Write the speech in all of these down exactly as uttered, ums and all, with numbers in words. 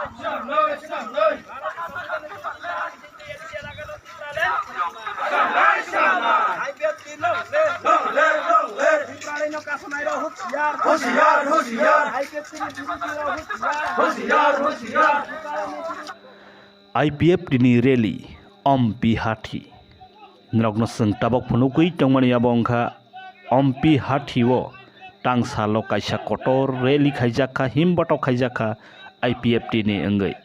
I P F T ni rally, Ompi Hathi. Norokno chwng tabok phunugwi tongmani abo wngkha Ompi Hathi o tangsalo kaisa kotor rally khaijak kha, himbotok khaijak kha I P F T ni wngwi.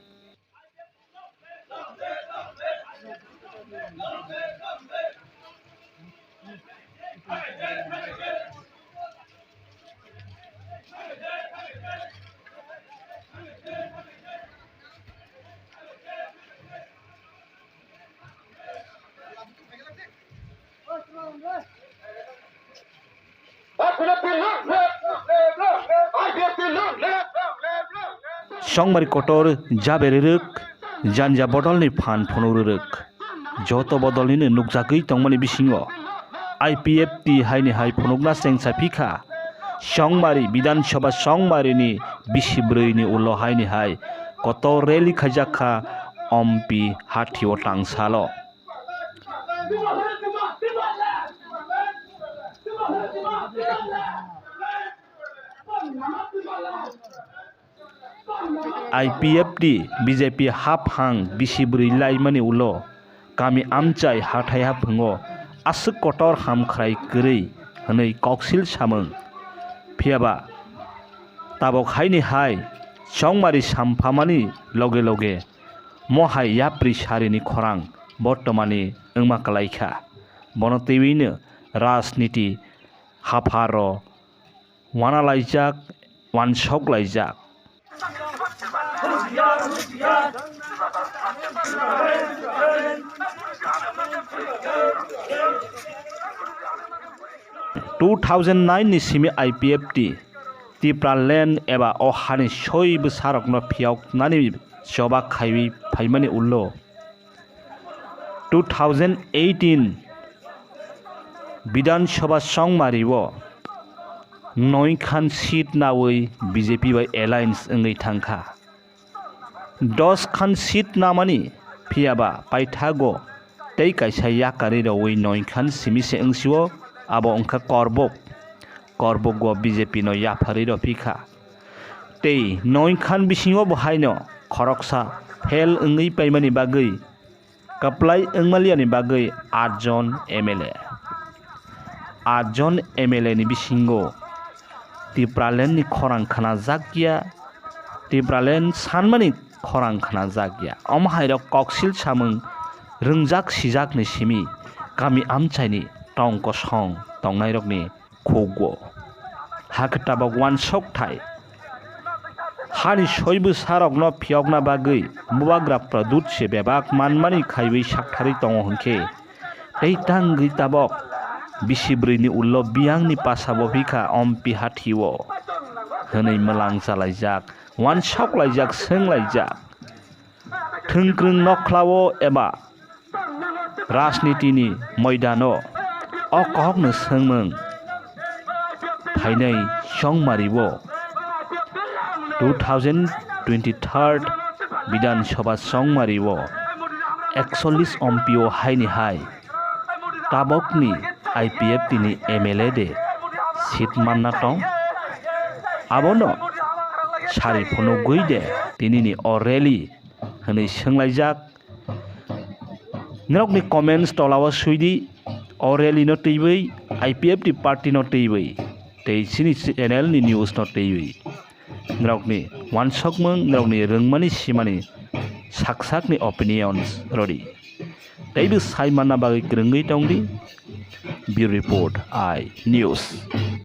Chongmari kotor jabe rwrwk, janja bodolni phan phunuk rwrwk. Joto bodolnino nukjagwi tongmani bisingo I P F T haini hai phunukna chengsa phikha. Chongmari, Bidhan Sabha Chongmarini bisi bwrwini ulo haini hai kotor rally khaijak kha Ompi Hathi o tangsalo. I P F T, B J P haphang bisi bwrwi laimani ulo kami amchai hathai haphango aswk kotor hamkhrai kwrwi hwnwi koksil samung. Phiyaba tabok haini hai chongmari samphamani loge loge mohai yapri sarini khorang bortomani wngma kwlaikha. Bono twiwino rajniti hapharo wanalaijak, wansoklaijak. Two thousand nine ni simi I P F T Tipraland eba o hani soi bwsarokno phiyoknani choba khaiwi phaimani ulo two thousand eighteen Bidhan Sabha Chongmari o noi khan seat nawi B J P bai alliance wngwi thangkha. Dos khan seat namani phiyaba paithago tei kaisa yakarwi rwwi noi khan simi se wngsio, abo wngkha Korbuk. Korbuk o B J P no yapharwi rw phikha. Tei noi khan bisingo bo haino khoroksa fail wngwi paimani bagwi kwplai wngmaliani bagwi atjon M L A. Atjon M L A ni bisingo Tipraland ni khorang khnajakya, Tipraland sanmani khorang khnajakya. Omo hairok koksil samung rwngjak sijakni simi kami amchaini tong kosong tongnairokni khugo. Hakhe tabok wansok thai. Hani soi bwsarokno phiyokna bagwi bubagra Pradyut se bebak manmani khaiwi saktharwi tongo hwnkhe, tei tangwi tabok bisi bwrwini ulo biyangni pasa bo phikha Ompi Hathi o hwnwi mwlang chalaijak, wansoklaijak, swnglaijak. Thwngkwrwng nokhlao eba rajnitini moidano o kokno swngmung phainai chongmari o two thousand twenty-third Bidhan Sabha chongmari o ekchollis Ompi o haini hai tabokni I P F T ni M L A de seat manna tong? Abono sari phunugwi de tinini o rally hwnwi swnglaijak. Norokni comments tolao swidi, o rally no twiwi, I P F T party no twiwi, tei chini channel ni news no twiwi. Norokni wansokmung, norokni rwngmani simani sak sakni opinions rodi. Teibo sai manna bagwi kwrwngwi tongdi. Bureau Report, I News.